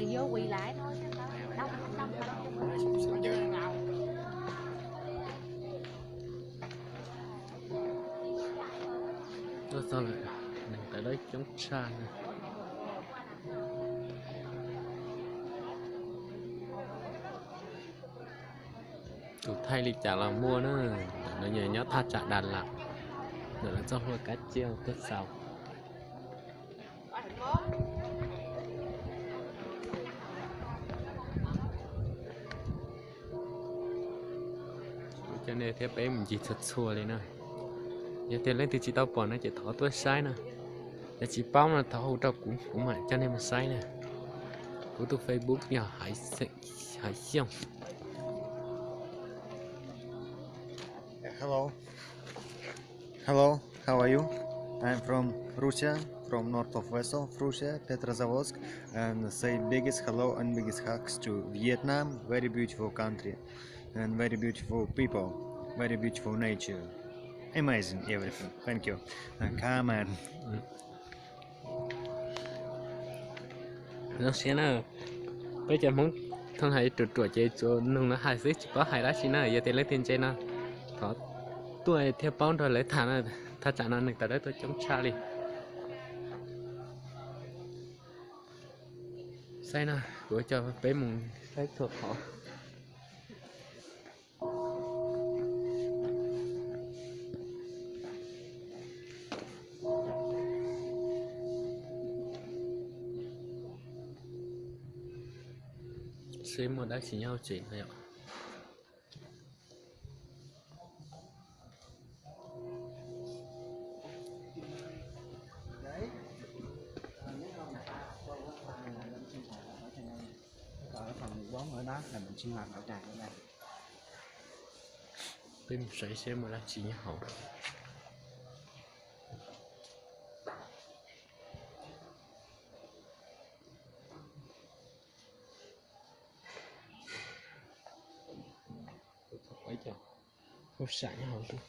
Tuaj txog lawm, neeg tawv dawb coob tshaj na. Tus thaij li cas los muaj na. Ntawm no yog nyob thaj tsam Đà Lạt, ntawm lawv txoj hlua kab cia tuaj xaus. Kuv coj nej thiab peb mus ncig txhua txhua li na. Yog tias leej twg tsis tau pom no ces thov tuaj saib na. Yog tsis paub no thov hu rau kuv, kuv mam coj nej mus saib na. Kuv tus Facebook yog Haiv Xyooj. Hello. Hello, how are you? I'm from Russia, from north of West of Russia, Petrozavodsk, and say biggest hello and biggest hugs to Vietnam, very beautiful country, and very beautiful people, very beautiful nature. Amazing everything. Thank you. And come and Zoo siab na, peb cov Hmoob thooj hais ruam ruam ces tsuas nug lawv hais xwb tsis paub hais dab tsi na. Yog tias leej twg ntse no thov tuaj thiaj paub nrog lawv tham na. Thaj tsam no neeg tawv dawb tuaj coob tshaj li. Saib na, kuv coj peb mus saib txhua qhov. Seb muaj dab tsi nyob hauv tsev no yom. Peb mus saib seb muaj dab tsi nyob hauv. Hauj sam nyob hauv xwb.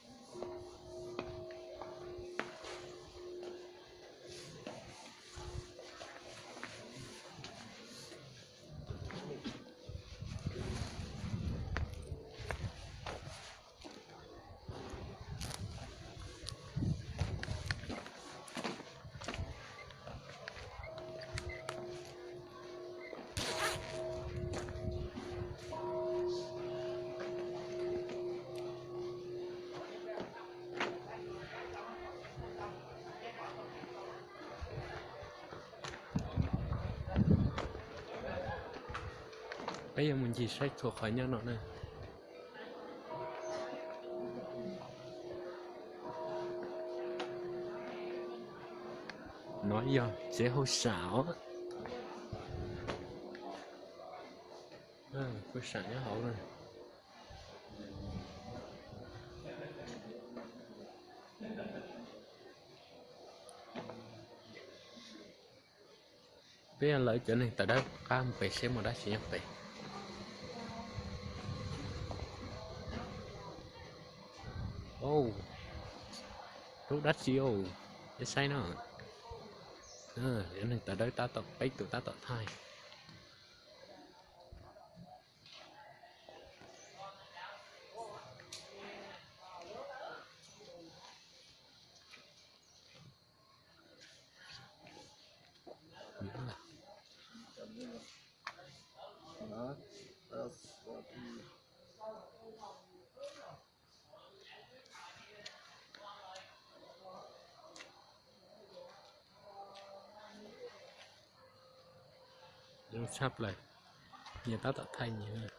Peb yuav mus ncig saib txhua qhov nyob no na. No yog tsev hauj sam os. Hauj sam nyob hauv na. Peb yog lawv cov neeg tawv dawb qab mus pem seb muaj dab tsi nyob pem. Au, lub dab tsi au, peb saib no. Cov neeg tawv dawb tab tom, peb tus tab tom thaij. Zoo tshaj plaws. Nyias tab tom thaij nyias.